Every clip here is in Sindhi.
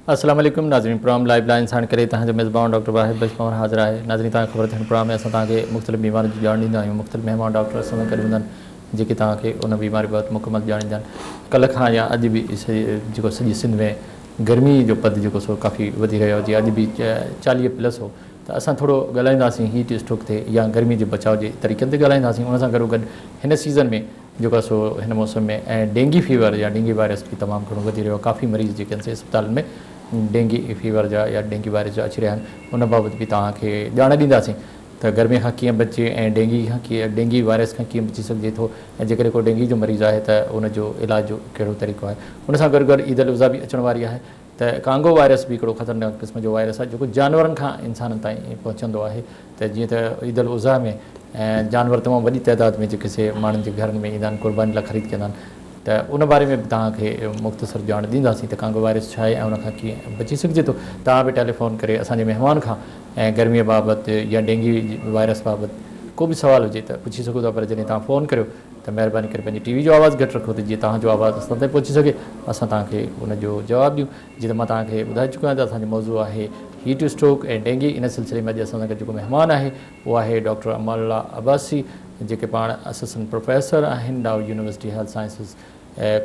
السلام عليڪم ناظرين پروگرام لائيو لائين ساڻ ڪري توهان جو ميزبان ڊاڪٽر واحد بخش پنهور حاضر آهي. ناظرين توهان کي خبر ته هن پروگرام ۾ اسان توهان کي مختلف بيمارين جي ڄاڻ ڏيندا آهيون. مختلف مهمان ڊاڪٽر اسان سان گڏ هوندا آهن جيڪي توهان کي ان بيماري بابت مڪمل ڄاڻ ڏيندا آهن. ڪلهه کان يا اڄ به جيڪو سڄي سنڌ ۾ گرمي جو پد جيڪو سو ڪافي وڌي رهيو آهي جي اڄ به 40 پلس هو ته اسان ٿورو ڳالهائينداسين هيٽ اسٽروڪ تي يا گرمي جي بچاء جي طريقن تي ڳالهائينداسين ان سان گڏوگڏ هن سيزن ۾ جيڪو آهي سو هن موسم ۾ ۽ ڊينگي فيور يا ڊينگي وائرس به تمام گهڻو وڌي رهيو آهي ڪافي مريض جيڪي آهن سي اسپتالن ۾ ڊينگي فيور جا يا ڊينگي وائرس جا اچي رهيا آهن ان بابت به توهان کي ڄاڻ ڏينداسين ته گرمي کان ڪيئن بچجي ۽ ڊينگي کان ڪيئن ڊينگي وائرس کان ڪيئن بچي سگهجي ٿو ۽ جيڪڏهن ڪو ڊينگي جو مريض آهي ته ان جو علاج جو ڪهڙو طريقو آهي ان سان گڏ گڏ عيد الاضحيٰ به اچڻ واري آهي ته ڪانگو وائرس به هڪڙو خطرناڪ قسم جو وائرس آهي جيڪو جانورن کان انسانن تائين پهچندو آهي ته جيئن ته عيد الاضحيٰ ۾ جانور تمام وڏي تعداد ۾ جيڪي سي ماڻهن جي گهرن ۾ ايندا آهن قرباني لاء خريد ڪندا آهن ته ان باري ۾ به توهان کي مختصر ڄاڻ ڏينداسين ته ڪانگو وائرس ڇا آهي ۽ ان کان ڪيئن بچي سگهجي ٿو. توهان به ٽيليفون ڪري اسان جي مهمان کان ۽ گرمي بابت يا ڊينگي وائرس بابت ڪو به سوال هجي ته پڇي سگهو ٿا پر جڏهن توهان فون ڪريو ته مهرباني ڪري پنهنجي ٽي وي جو آواز گهٽ رکو ته جيئن توهان جو آواز اسان تائين پهچي سگهي اسان توهان کي ان جو جواب ڏيون. جيئن ته مان توهان کي ٻڌائي چڪو آهيان ته اسان جو موضوع آهي هيٽ اسٽروڪ ۽ ڊينگي ان سلسلي ۾ اڄ اسان سان گڏ جيڪو مهمان آهي اهو آهي ڊاڪٽر امان الله عباسي جيڪي پاڻ اسسٽنٽ پروفيسر آهن Dow university health sciences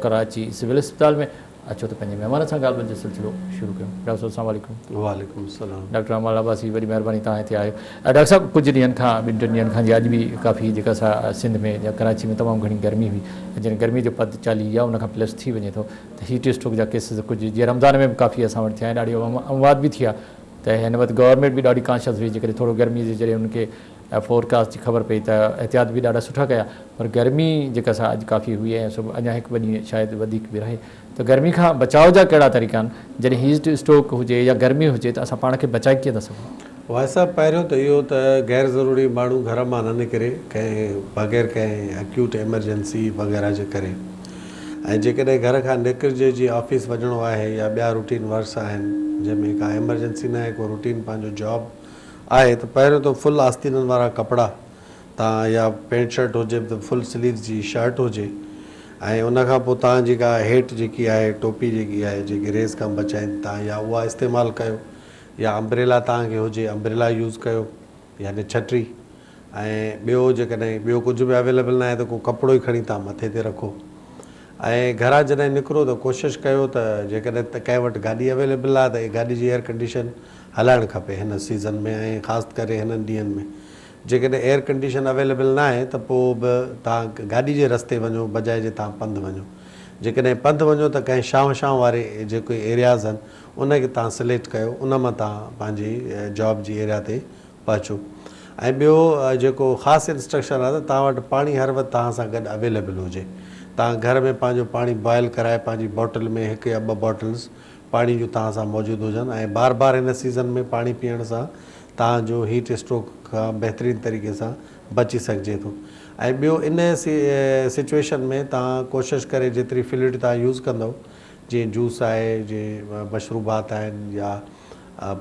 Karachi civil اسپتال ۾ اچو ته پنهنجي مهمان سان ڳالهه ٻولهه جو سلسلو شروع ڪيون. ڊاڪٽر صاحب السلام عليڪم. وعليڪم السلام. ڊاڪٽر امان الله عباسي وڏي مهرباني توهان هتي آيو. ڊاڪٽر صاحب ڪجهه ڏينهن کان ٻن ٽن ڏينهن کان جي اڄ به ڪافي جيڪا سا سنڌ ۾ يا ڪراچي ۾ تمام گهڻي گرمي هئي ۽ جڏهن گرمي جو پد 40 يا ان کان پلس ٿي وڃي ٿو ته هيٽ اسٽروڪ جا ڪيسز ڪجهه جيئن رمضان ۾ به ڪافي اسان وٽ ٿيا ۽ ڏاڍي اموات به ٿيا ته هن وقت گورنمينٽ به ڏاڍي ڪانشس هئي جيڪڏهن ٿورو گرمي جي جڏهن انهن کي فورڪاسٽ جي خبر پئي ته احتياط به ڏاڍا سٺا ڪيا پر گرمي جيڪا سا اڄ ڪافي هئي ۽ صبح اڃا هڪ ٻه ڏينهن شايد وڌيڪ به رهي ته گرمي کان بچاء جا ڪهڙا طريقا آهن جڏهن هيٽ اسٽروڪ هجي يا گرمي هجي ته اسان پاڻ کي بچائي ڪيئن ٿا سگهون؟ واحد صاحب پهريون ته اهو ته غير ضروري ماڻهو گهر مان نه نڪري ڪنهن بغير ڪنهن اڪيوٽ ايمرجنسي وغيره جي ڪري ۽ جيڪڏهن گهر کان نڪرجي جي آفيس وڃڻو آهي يا ٻيا روٽين ورڪس آهن جنهن ۾ ڪا ايمرجنسي ناهي ڪو روٽين پنهنجو جاب آهي ته پهريون ته فل آستينن وارا ڪپڙا تان يا پينٽ شرٽ هجي ته فل سليوز جي شرٽ هجي ۽ ان کان پوء تان جي ڪا هيٽ جيڪي آهي ٽوپي جيڪي آهي جيڪي ريز کان بچائين تان يا اها استعمال ڪيو يا امبريلا تان کي هجي امبريلا يوز ڪيو يعني ڇٽري ۽ ٻيو جيڪڏهن ٻيو ڪجهه به اويليبل ناهي ته ڪو ڪپڙو ئي کڻي تان مٿي تي رکو ۽ گهران جڏهن نڪرو ته ڪوشش ڪيو ته جيڪڏهن ڪنهن وٽ گاڏي اويليبل آهي ته گاڏي جي ايئر ڪنڊيشن هلائڻ کپي هن سيزن ۾ ۽ خاص ڪري هنن ڏينهن ۾ جيڪڏهن ايئر ڪنڊيشن اويليبل ناهي ته پوء به توهان گاڏي جي رستي وڃو بجاء جي توهان پنڌ وڃو جيڪڏهن پنڌ وڃو ته ڪنهن شانء شانء واري جيڪي ايرياز آهن ان کي توهان سليڪٽ ڪيو ان مان توهان پنهنجي جاب جي ايريا تي پهچو ۽ ٻيو جيڪو خاص انسٽرڪشن آهي ته توهان وٽ پاڻي هر وقت توهان سان گڏ اويليبل هجي توهان گهر ۾ پنهنجو پاڻي بوائل ڪرائي پنهنجي باٽل ۾ هڪ يا ٻه باٽلز پاڻي جون توهان سان موجود هجن ۽ بار بار هن سيزن ۾ پاڻي پيئڻ سان توهان جو هيٽ اسٽروڪ کان بهترين طريقي سان بچي سگهجي ٿو ۽ ٻيو ان سچويشن ۾ توهان ڪوشش ڪري جيتري فلوئڊ توهان يوز ڪندو جيئن جوس آهي جيئن مشروبات آهن يا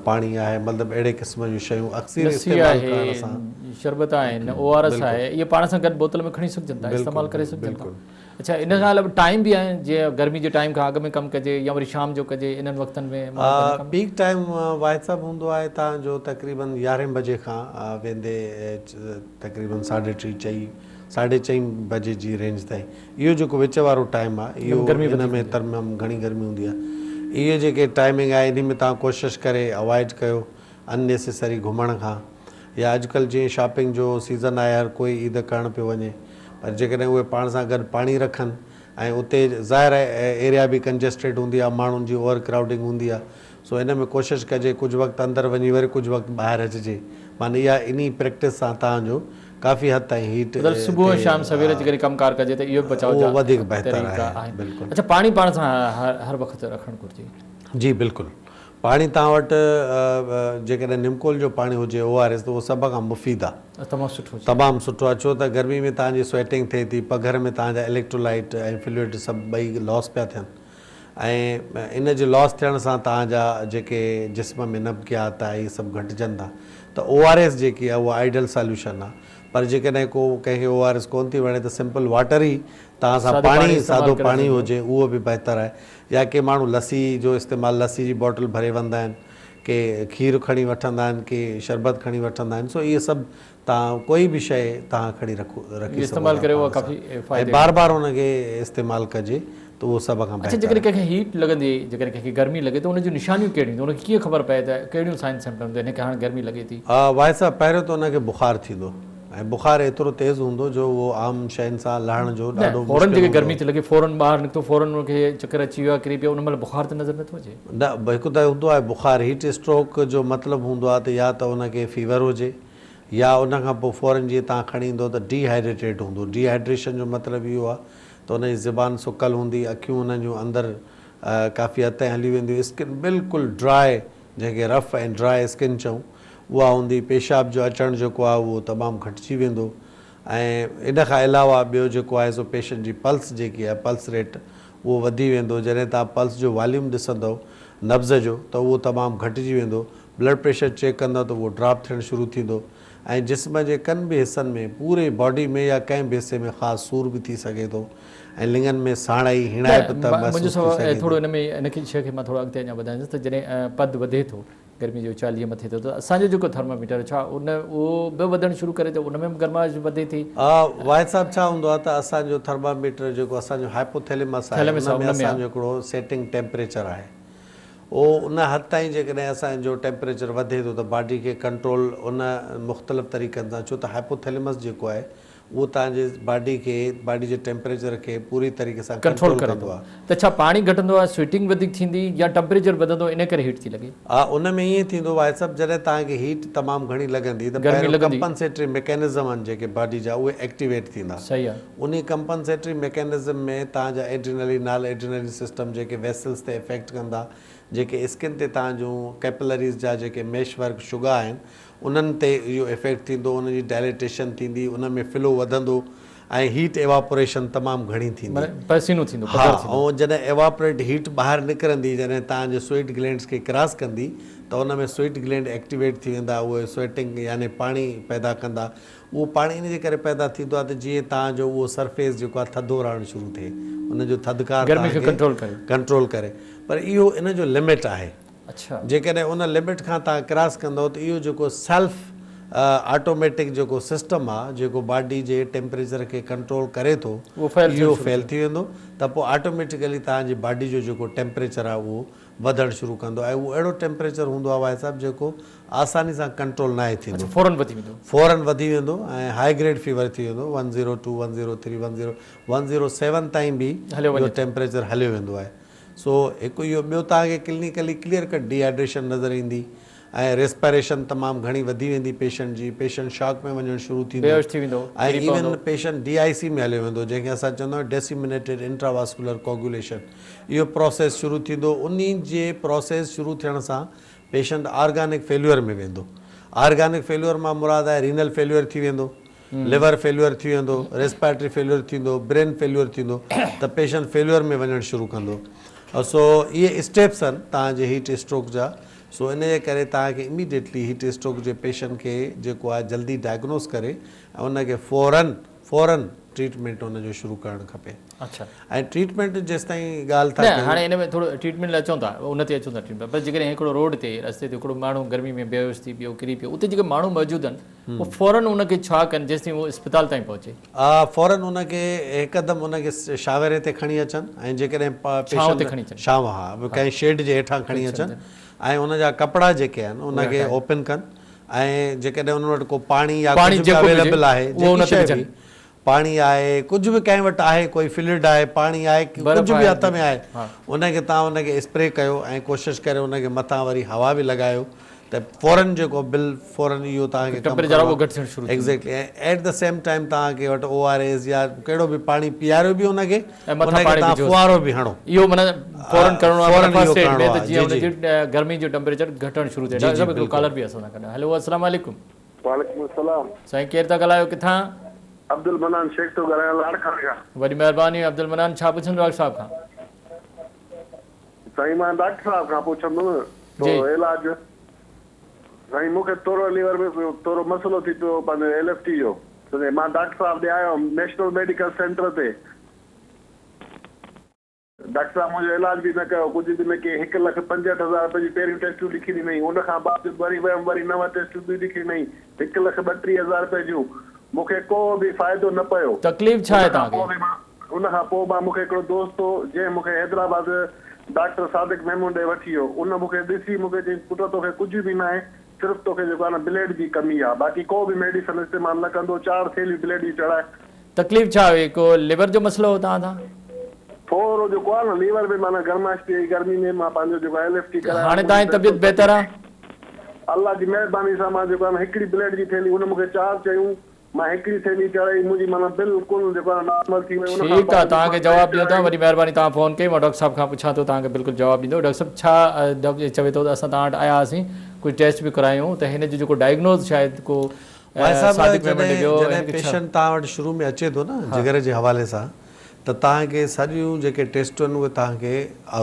پاڻي آهي مطلب اهڙي قسم جون شيون اڪثير لسي استعمال آهي ڪرڻ سان شربت آهن او آر ايس آهي اهي پاڻ سان گڏ بوتل ۾ کڻي سگهجن ٿا استعمال ڪري سگهجن ٿا اڇا ان کان علاوه ٽائيم به آهن جيئن گرمي جي ٽائيم کان اڳ ۾ ڪم ڪجي يا وري شام جو ڪجي انهن وقتن ۾ ماڻهو ڪم پيڪ ٽائيم واحد صاحب هوندو آهي تان جو تقريبن يارهين بجي کان ويندي تقريبن ساڍي ٽي چئي ساڍي چئين بجي جي رينج تائين اهو جيڪو وچ وارو ٽائيم آهي اهو ان ۾ تمام گهڻي گرمي هوندي آهي اهي جيڪي ٽائيمنگ آهي انهي ۾ توهان ڪوشش ڪري اوائڊ ڪيو ان نيسيسري گهمڻ کان يا اڄڪلهه جيئن شاپنگ جو سيزن آهي هر ڪوئي عيد ڪرڻ پيو وڃي پر جيڪڏهن اهي پاڻ سان گڏ پاڻي رکن ۽ اتي ظاهر آهي ايريا به ڪنجسٽيڊ هوندي آهي ماڻهن جي اوور ڪرائوڊنگ هوندي آهي سو ان ۾ ڪوشش ڪجي ڪجهه وقت اندر وڃي وري ڪجهه وقت ٻاهر اچجي معني اها انهي پريڪٽس سان توهان جو ڪافي حد تائين هيٽ مطلب صبح ۽ تي شام سوير اچي ڪري ڪم ڪار ڪجي ته اهو به بچاء اهو جا وڌيڪ بهتر طريقا آهي آهن. بلڪل. اڇا پاڻي پاڻ سان هر وقت رکڻ گهرجي. جي بلڪل پاڻي توهان وٽ جيڪڏهن نمڪول جو پاڻي هجي او آر ايس ته اهو سڀ کان مفيد آهي. تمام سٺو جي. تمام سٺو آهي ڇو ته گرمي ۾ توهان جي سوئيٽنگ ٿئي ٿي پگهر ۾ توهان جا اليڪٽرولائيٽ ۽ فلوئڊ سڀ ٻئي لاس پيا ٿين ۽ ان جي لاس ٿيڻ سان توهان جا جيڪي جسم ۾ نمڪيات آهي اهي سڀ گهٽجن ٿا ته او آر ايس جيڪي آهي اها آئيڊل ساليوشن آهي. پر جيڪڏهن ڪو ڪنهن کي او آر ايس ڪونه ٿي وڻي ته سمپل واٽر ئي توهان سان پاڻي سادو پاڻي هجي اهو به بهتر آهي. يا ڪي ماڻهو لسي جو استعمال لسي جي باٽل ڀري ويندا آهن، ڪي کير کڻي وٺندا آهن، ڪي شربت کڻي وٺندا آهن سو اهي سڀ توهان ڪوئي به شيء توهان کڻي رکو رکي سگهو ٿا پاڻ سان ۽ بار بار ان کي استعمال ڪجي ته اهو سڀ کان اڇا بهتر جيڪڏهن آهي. ڪنهن کي هيٽ لڳندي جيڪڏهن ڪنهن کي گرمي لڳي ته ان جون نشانيون ڪهڙيون هونديون ان کي ڪيئن خبر پئي ته ڪهڙيون سائن سمپٽمز هن کي هاڻ گرمي لڳي ٿي. واحد صاحب پهريون ته ان کي بخار ٿيندو ۽ بخار ايترو تيز هوندو جو اهو عام شين سان لهڻ جو نه ڏاڍو فورن مشڪل جيڪي هوندو. گرمي ٿي لڳي فورن ٻاهر نڪتو فورن ان کي چڪر اچي ويو ڪري پيو ان مهل بخار ته نظر نٿو اچي. نه هڪ ته هوندو آهي بخار هيٽ اسٽروڪ جو مطلب هوندو آهي ته يا ته ان کي فيور هجي يا ان کان پوء فورن جيئن توهان کڻي ايندو ته ڊي هائيڊريٽيڊ هوندو ڊي هائيڊريشن جو مطلب اهو آهي ته ان جي زبان سڪل هوندي اکيون ان جون اندر ڪافي حد تائين هلي وينديون اسڪن بلڪل ڊرائي جنهن کي رف ۽ ڊرائي اسڪن چئون اها هوندي پيشاب جو اچڻ جيڪو آهي اهو تمام گهٽجي ويندو ۽ ان کان علاوه ٻيو جيڪو آهي سو پيشنٽ جي پلس جيڪي آهي پلس ريٽ اهو وڌي ويندو جڏهن توهان پلس جو واليوم ڏسندؤ نبض جو ته اهو تمام گهٽجي ويندو بلڊ پريشر چيڪ ڪندؤ ته اهو ڊراپ ٿيڻ شروع ٿيندو ۽ جسم جي ڪن به حصن ۾ پوري باڊي ۾ يا ڪنهن به حصي ۾ خاص سور به ٿي سگهي ٿو ۽ لڱن ۾ ساڻائي، نه هيڻائپ ته منهنجو محسوس ٿي سوال سگهي ٿي. ٿورو ان ۾ ان کي شيء کي مان ٿورو اڳتي اڃا وڌائيندس ته جڏهن پد وڌي ٿو گرمي جو 40 مٿي ٿو ته اسان جو جيڪو ٿرماميٽر ڇا ان اهو به وڌڻ شروع ڪري ٿو ان ۾ به گرمائش وڌي ٿي. واحد صاحب ڇا هوندو آهي ته اسان جو ٿرماميٽر جيڪو اسان جو هائپوٿيليمس آهي ٿيلمس ان آهي ۾ ان ۾ اسان آهي. جو هڪڙو سيٽنگ ٽيمپريچر آهي اهو ان حد تائين جيڪڏهن اسان جو ٽيمپريچر وڌي ٿو ته باڊي کي ڪنٽرول ان مختلف طريقن سان ڇو ته هائپوٿيليمس جيڪو آهي اهو توهان جي باڊي کي باڊي جي ٽيمپريچر کي پوري طريقي سان ڪنٽرول ڪنٽرول ڪري ڪندو ٿو آهي. ته ڇا پاڻي گهٽندو آهي سوئيٽنگ وڌيڪ ٿيندي يا ٽيمپريچر وڌندو ان ڪري هيٽ ٿي لڳي. ها ان ۾ ائين ٿيندو واحد صاحب جڏهن توهان کي هيٽ تمام گهڻي لڳندي ته گرمي پهريون لڳندي. ڪمپنسيٽري ميڪينزم آهن جيڪي باڊي جا اهي ايڪٽيويٽ ٿيندا. صحيح آهي. انهي ڪمپنسيٽري ميڪينزم ۾ توهان جا ايڊرينلين نال ايڊرينلين سسٽم جيڪي ويسلز تي افيڪٽ ڪندا جيڪي اسڪن تي توهان جون ڪيپلريز جا جيڪي ميش ورڪ شگا آهن انهن تي اهو افيڪٽ ٿيندو انهن جي ڊائليٽيشن ٿيندي ان ۾ فلو وڌندو ۽ هيٽ ايواپوريشن تمام گهڻي ٿيندي. معنيٰ پسينو ٿيندو ها پگهر ٿيندو. ۽ جڏهن ايواپوريٽ هيٽ ٻاهر نڪرندي جڏهن توهان جي سوئيٽ گلينڊز کي ڪراس ڪندي ته ان ۾ سوئيٽ گلينڊ ايڪٽيويٽ ٿي ويندا اهي سوئيٽنگ يعني پاڻي پيدا ڪندا اهو پاڻي ان جي ڪري پيدا ٿيندو آهي ته جيئن توهان جو اهو سرفيس جيڪو آهي ٿڌو رهڻ شروع ٿئي ان جو ٿڌڪار گرمي توهان کي کي ڪنٽرول ڪري. ڪنٽرول ڪري پر اهو ان جو لمٽ آهي اڇا. جيڪڏهن ان لمٽ کان توهان ڪراس ڪندؤ ته اهو جيڪو سيلف آٽوميٽڪ جيڪو سسٽم آهي جيڪو باڊي جي ٽيمپريچر کي ڪنٽرول ڪري ٿو اهو فيل ٿيڻ اهو شروع فيل ٿي ٿي ويندو ته پوء آٽوميٽيڪلي توهان جي باڊي جو جيڪو ٽيمپريچر آهي اهو وڌڻ شروع ڪندو ۽ اهو اهڙو ٽيمپريچر هوندو آهي واحد صاحب جيڪو آساني سان ڪنٽرول ناهي ٿيندو. اڇا فورن وڌي ويندو. فورن وڌي ويندو ۽ هاء گريڊ فيور ٿي ويندو one zero two, one zero three, one zero, one zero seven تائين به هليو اهو وڃي ٿو. ٽيمپريچر هليو ويندو آهي. سو هڪ اهو ٻيو توهان کي ڪلينيڪلي ڪليئر ڪٽ ڊي هائيڊريشن نظر ايندي ۽ ريسپائريشن تمام گهڻي وڌي ويندي پيشنٽ جي، پيشنٽ شاڪ ۾ وڃڻ شروع ٿيندو بيهوش ٿي ويندو، ۽ ڪري ايون پوندو. پيشنٽ ڊي I سي ۾ هليو ويندو جنهن کي اسان چوندا آهيون ڊيسيمينيٽيڊ انٽرا واسڪولر ڪوگيوليشن اهو پراسيس شروع ٿيندو انهي جي پراسيس شروع ٿيڻ سان پيشنٽ آرگانڪ فيليور ۾ ويندو. آرگانڪ فيليور مان مراد آهي رينل فيليور ٿي ويندو، ليور فيليور ٿي ويندو، ريسپائرٽري فيليور ٿيندو، برين فيليور ٿيندو ته پيشنٽ فيليور ۾ وڃڻ شروع ڪندو. سو اهي اسٽيپس آهن توهان جي هيٽ اسٽروڪ جا. سو ان جي ڪري توهان کي اميڊيٽلي هيٽ اسٽروڪ جي پيشنٽ کي جيڪو آهي جلدي ڊائگنوز ڪري ۽ ان کي فورن فورن ٽريٽمينٽ ان جو شروع ڪرڻ کپي. اڇا. ۽ ٽريٽمينٽ جيستائين ڳالهه ٿا نه ڪيون. هاڻي ان ۾ ٿورو ٽريٽمينٽ لاء اچون ٿا ان تي اچون ٿا ٽريٽمينٽ پر جيڪڏهن هڪڙو روڊ تي رستي تي هڪڙو ماڻهو گرمي ۾ بيهوش ٿي پيو ڪري پيو اتي جيڪي ماڻهو موجود آهن اهي فورن ان کي ڇا ڪن جيستائين هو اسپتال تائين پهچي. فورن ان کي هڪدم ان کي شاوري تي کڻي اچن ۽ جيڪڏهن ڇانو تي پيشنٽ کڻي اچن. ڇانو ها ڪنهن شيڊ جي هيٺان کڻي اچن ۽ ان جا ڪپڙا جيڪي آهن ان کي اوپن ڪن ۽ جيڪڏهن انهن وٽ ڪو پاڻي يا پاڻي ڪجهه به جيڪو به هجي اويليبل آهي اهو ان جيڪي تي شيء وجهن. به پاڻي آهي ڪجهه به ڪنهن وٽ آهي ڪوئي فلوئڊ آهي پاڻي آهي برف ڪجهه به آهي هٿ ۾ آهي ها. ان کي توهان ان کي اسپري ڪيو ۽ ڪوشش ڪري ان کي مٿان وري هوا به لڳايو ته فورن جيڪو بل فورن اهو توهان کي ڪم ٽمپريچر ڪرڻو اهو گهٽ ٿيڻ شروع ٿي ويندو. Exactly ۽ at the same time توهان کي وٽ او آر ايس يا ڪهڙو به پاڻي پياريو به ان کي ۽ ان مٿان کي پاڻي توهان وجهوس. ڦوهارو به هڻو. اهو معنيٰ فورن ڪرڻو آهي فورن معنيٰ اهو فرسٽ ايڊ ڪرڻو ۾ ته آهي جيئن جي ان جي جي گرمي جو ٽمپريچر گهٽڻ شروع ٿئي. جي ڊاڪٽر جي صاحب هڪڙو بلڪل. ڪالر به اسان سان گڏ آهي. هيلو السلام عليڪم. وعليڪم السلام. سائين ڪير ٿا ڳالهايو ڪٿان؟ عبدالمنان شيخ ٿو ڳالهايان لاڙڪاڻي کان. وڏي مهرباني عبدالمنان ڇا پڇندو ڊاڪٽر صاحب کان؟ سائين مان ڊاڪٽر صاحب کان پڇندم جي. ٿورو علاج سائين مون کي ٿورو ليور ۾ ٿورو مسئلو ٿي پيو پنهنجو ايل ايف ٽي جو. مان ڊاڪٽر صاحب ڏي آيو هيم نيشنل ميڊيڪل سينٽر تي. ڊاڪٽر صاحب منهنجو علاج به نه ڪيو ڪجهه به نه ڪيائين هڪ لک 65 هزار رپين جون پهريون ٽيسٽون لکي ڏنائين ان کان بعد وري ويم وري نو ٽيسٽون ٻيون لکي ڏنائين هڪ لک 32 هزار رپين جون مون کي ڪو به فائدو نه پيو. تڪليف ڇا ان آهي کان توهان کي؟ پوء به مان ان کان پوء مان مون کي هڪڙو دوست هو جنهن مون کي حيدرآباد ڊاڪٽر صادق ميمڻ ڏي وٺي ويو ان مون کي ڏسي مون کي چيائين پٽ توکي ڪجهه به ناهي صرف توکي جيڪو آهي نه بليڊ جي ڪمي آهي باقي ڪو به ميڊيسن استعمال نه ڪندو چار ٿيلهيون بليڊ جون چڙهائي تڪليف ڇا هئي؟ ڪو ليور جو مسئلو هو توهان سان؟ ٿورو جيڪو آهي نه ليور ۾ معنيٰ گرمائش ٿي وئي گرمي ۾ مان پنهنجو جيڪو ايل ايف ٽي ڪرايو هاڻي منهنجي توهان جي طبيعت بلڪل بهتر آهي؟ الله جي مهرباني سان مان جيڪو آهي نه هڪڙي بليڊ جي ٿيلهي ان مون کي چار چيون مان هڪڙي ٿيلهي چڙهائي منهنجي معنيٰ بلڪل جيڪو آهي نه نارمل ٿي وئي ان کان ٺيڪ آهي بعد توهان کي مان جواب ٽي ڏيون ٿا چڙهائي. وڏي مهرباني توهان فون ڪئي مان ڊاڪٽر صاحب کان پڇان ٿو توهان کي بلڪل جواب ڏيندو ڊاڪٽر صاحب ڇا ڊاڪٽر چوي ٿو ته اسان توهان وٽ آيا هئاسين ڪجهه ٽيسٽ به ڪرايون ته هن جو جيڪو ڊائگنوز شايد ڪو ڀائي صاحب صادق ميمڻ جڏهن ڏيو جڏهن هن کي ڇا. پيشنٽ توهان وٽ شروع ۾ اچي ٿو نه جگر جي حوالي سان ته توهان کي سڄيون جيڪي ٽيسٽون آهن اهي توهان کي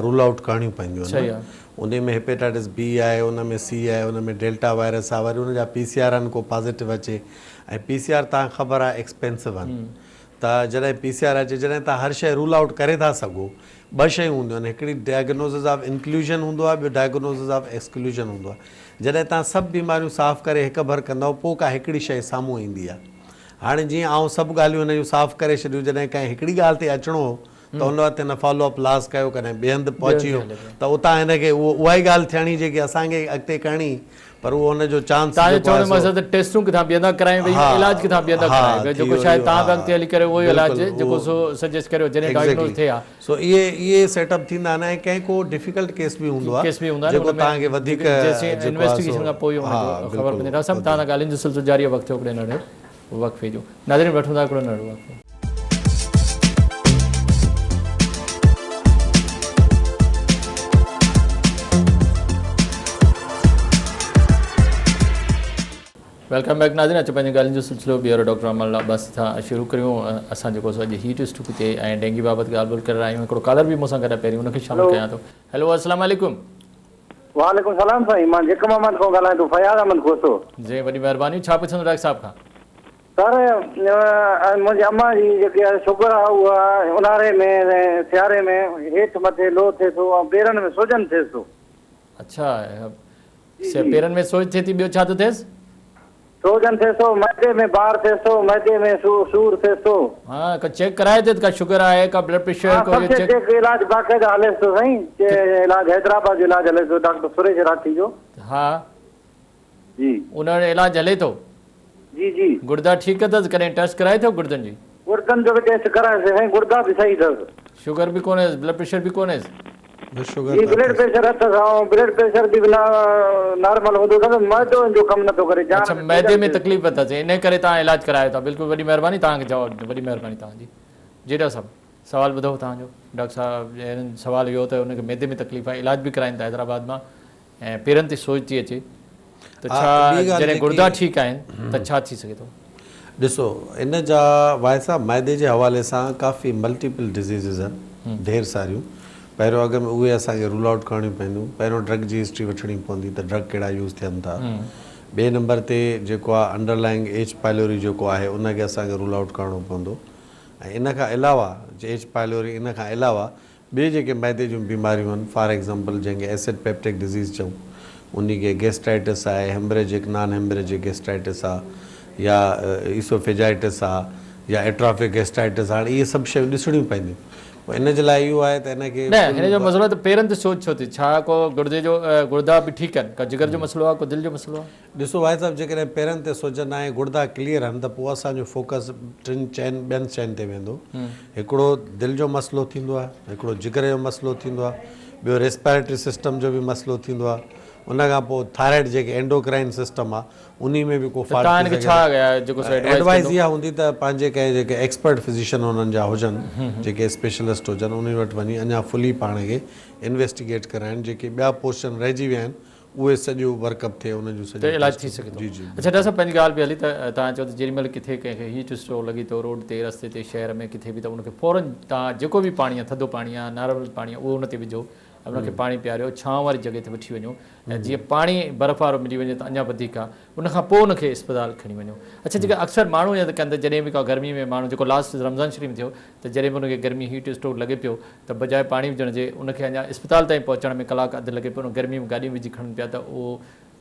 رول آئوٽ ڪرڻيون پونديون آهن صحيح نه آهي. انهي ۾ هيپيٽائٽس بي آهي ان ۾ سي آهي ان ۾ ڊيلٽا وائرس آهي وري ان جا پي سي آر آهن ڪو پازيٽو اچي ۽ پي سي آر توهان کي خبر آهي ايڪسپينسو آهن ته جڏهن پي سي آر اچي جڏهن توهان هر شيء رول آئوٽ ڪري ٿا سگهو ٻه شيون هونديون آهن هڪڙي ڊائگنوزز آف انڪلوزن هوندو آهي ٻيو ڊائگنوزز آف ايڪسڪلوزن هوندو آهي جڏهن توهان سڀ بيماريون صاف ڪري هڪ ڀر ڪندؤ پوء ڪا هڪڙي شيء سامهون ايندي آهي هاڻي جيئن آئون سڀ ڳالهيون هن جون صاف ڪري ڇڏيون جڏهن ڪنهن هڪڙي ڳالهه تي اچڻو هو ته ان وقت هن فالو اپ لاس ڪيو ڪڏهن ٻئي هنڌ پهچي ويو ته اتان هن کي اهو اها ئي ڳالهه ٿيڻي جيڪي اسان کي اڳتي ڪرڻي پر اهو هن جو چانس توهان جو جيڪو چوڻ آهي جو سو مقصد ته ٽيسٽون ڪٿان ٻئي هنڌان ڪرايون ويون ها علاج ڪٿان ٻئي هنڌان ها ڪرايو ويو ٿي جيڪو ويو شايد اهو توهان به ها اڳتي هلي ڪري اهو ئي علاج بلڪل جيڪو اهو سو سجيسٽ ڪريو جڏهن ڊائگنوز ايگزيڪٽلي ٿئي ها. سو اهي اهي سيٽ اپ ٿيندا آهن ۽ ڪنهن ڪو ڊفيڪلٽ ڪيس به هوندو آهي ڪيس به هوندا آهن جيڪو ان ۾ توهان کي وڌيڪ جيسين جيڪو آهي سو انويسٽيگيشن کان پوء ئي ان ها جو خبر بلڪل پوندي. ڊاڪٽر صاحب توهان سان ڳالهين جو سلسلو جاري آهي وقت ٿيو هڪڙي ننڍڙي وقفي جو. ناظرين وٺون ٿا هڪڙو ننڍڙو وقفو. Welcome back ناظرين اچو پنهنجي ڳالهين جو سلسلو ٻيهر ڊاڪٽر امر عباسي سان شروع ڪريون اسان جيڪو سو اڄ هيٽ اسٽروڪ تي ۽ ڊينگي بابت ڳالهه ٻولهه ڪري رهيا آهيون هڪڙو ڪالر به مون سان گڏ آهي پهرين ان کي شامل ڪيان ٿو هيلو السلام عليڪم. وعليڪم السلام سائين مان جيڪب آباد کان ڳالهايان ٿو فياض احمد کوسو. جي وڏي مهرباني ڇا پڇندو ڊاڪٽر صاحب کان. سر منهنجي امان جي جيڪي آهي شگر آهي اها اونهاري ۾ ۽ سياري ۾ هيٺ مٿي لو ٿئي ٿو ۽ پيرن ۾ سوجن ٿئيس ٿو. اڇا پيرن ۾ سوج ٿئي ٿي ٻيو ڇا ٿو ٿئيس؟ سوجن ٿئيس ٿو معدي ۾ بار ٿئيس ٿو معدي ۾ سور ٿئيس ٿو. ها ڪا چيڪ ڪرايو اٿئي ڪا شگر آهي ڪا بلڊ پريشر ها ڪو سڀ اهو شيء چيڪ. چيڪ علاج باقاعده هليس ٿو سائين علاج حيدرآباد جو علاج هليس ٿو ڊاڪٽر سريش راٺي جو. ها جي. ان جو علاج هلي ٿو. جي جي. گڙدا ٺيڪ اٿس ڪڏهن ٽيسٽ ڪرائي اٿو گڙدن جي. گڙدن جو به ٽيسٽ ڪرايوسين سائين گڙدا به صحيح اٿس. شگر به ڪونهيس بلڊ پريشر به ڪونهيس. شگر جي بلڊ پريشر اٿس ۽ بلڊ پريشر به نارمل هوندو اٿس معدو ان جو ڪم نٿو ڪري جان اڇا معدي ۾ تڪليف اٿس انهي ڪري توهان علاج ڪرايو ٿا بلڪل وڏي مهرباني توهان کي جواب ڏنو وڏي مهرباني توهان جي جي ڊاڪٽر صاحب سوال ٻڌو توهان جو ڊاڪٽر صاحب سوال اهو ته ان کي معدي ۾ تڪليف آهي علاج به ڪرائين ٿا حيدرآباد مان ۽ پيرن تي سوڄ ٿي اچي ته ها ڇا ٻي ڳالهه جڏهن جيڪي گڙدا ٺيڪ آهن ته ڇا ٿي سگهي ٿو؟ ڏسو ان جا واحد صاحب معدي جي حوالي سان ڪافي ملٽيپل ڊزيزز آهن ڍير ساريون پهريون اڳ ۾ اهي اسان کي رول آئوٽ ڪرڻيون پونديون پهريون ڊرگ جي هسٽري وٺڻي پوندي ته ڊرگ ڪهڙا يوز ٿين ٿا ٻئي نمبر تي جيڪو آهي انڊرلائنگ ايڇ پائلوري جيڪو آهي ان کي اسان کي رول آئوٽ ڪرڻو پوندو ۽ ان کان علاوه ايڇ پائلوري ان کان علاوه ٻي جيڪي معدي جون بيماريون آهن فار ايگزامپل جنهن کي ايسڊ پيپٽڪ ڊزيز چئون انهي کي گيسٽرائٽس آهي هيمريجڪ نان هيمريجڪ گيسٽرائٽس آهي يا ايسوفيجائٽس آهي يا ايٽرافڪ گيسٽرائٽس آهي هاڻي اهي سڀ شيون ڏسڻيون پونديون پوء ان جي لاء اهو آهي ته ان کي نه هن جو مسئلو ته پيرن تي سوڄ ڇو ٿي ڇا ڪو گڙدي جو گڙدا به ٺيڪ آهن ڪا جگر جو مسئلو آهي ڪو دل جو مسئلو آهي. ڏسو واحد صاحب جيڪڏهن پيرن تي سوجن آهي گڙدا ڪليئر آهن ته پوء اسان جو فوڪس ٽن چئن ٻين شين تي ويندو هڪڙو دل جو مسئلو ٿيندو آهي هڪڙو جگر جو مسئلو ٿيندو آهي ٻيو ريسپائريٽري سسٽم جو به مسئلو ٿيندو آهي ان کان پوء ٿائرائڊ جيڪي اينڊوڪرائن سسٽم آهي انهي ۾ به ڪو ته فالٽ توهان ٿي هن کي سگهي ڇا ٿو جيڪو سو ايڊوائز ايڊوائز ڪندو اها هوندي ته پنهنجي ڪنهن جيڪي ايڪسپرٽ فزيشن انهن جا هجن جيڪي اسپيشلسٽ هجن انهن وٽ وڃي اڃا فلي پاڻ کي انويسٽيگيٽ ڪرائن جيڪي ٻيا پورشن رهجي ويا آهن اهي سڄو ورڪ اپ ٿئي انهن جون ته سڄيون علاج ٿي ٽيسٽون سگهي ٿو. جي جي اڇا ڊاڪٽر بلڪل. صاحب پنهنجي ڳالهه پئي هلي ته توهان چيو ته جيڏي مهل ڪٿي ڪنهن کي هيٽ اسٽروڪ لڳي ٿو روڊ تي رستي تي شهر ۾ ڪٿي به ته ان کي فورن توهان جيڪو به پاڻي آهي ٿڌو پاڻي آهي نارمل پاڻي آهي اهو ان تي وجهو ۽ ان کي پاڻي پياريو ڇانو واري جڳهه تي وٺي وڃو ۽ جيئن پاڻي برف وارو ملي وڃي ته اڃا وڌيڪ آ ان کان پوء ان کي اسپتال کڻي وڃو اڇا جيڪا اڪثر ماڻهو ائين ڪن ته جڏهن به ڪا گرمي ۾ ماڻهو جيڪو لاسٽ رمضان شريف ۾ ٿيو ته جڏهن به ان کي گرمي هيٽ اسٽروڪ لڳي پيو ته بجاء پاڻي وجهڻ جي ان کي اڃا اسپتال تائين پهچڻ ۾ ڪلاڪ اڌ لڳي پيو ان گرمي ۾ گاڏيون وجهي کڻن پيا ته اهو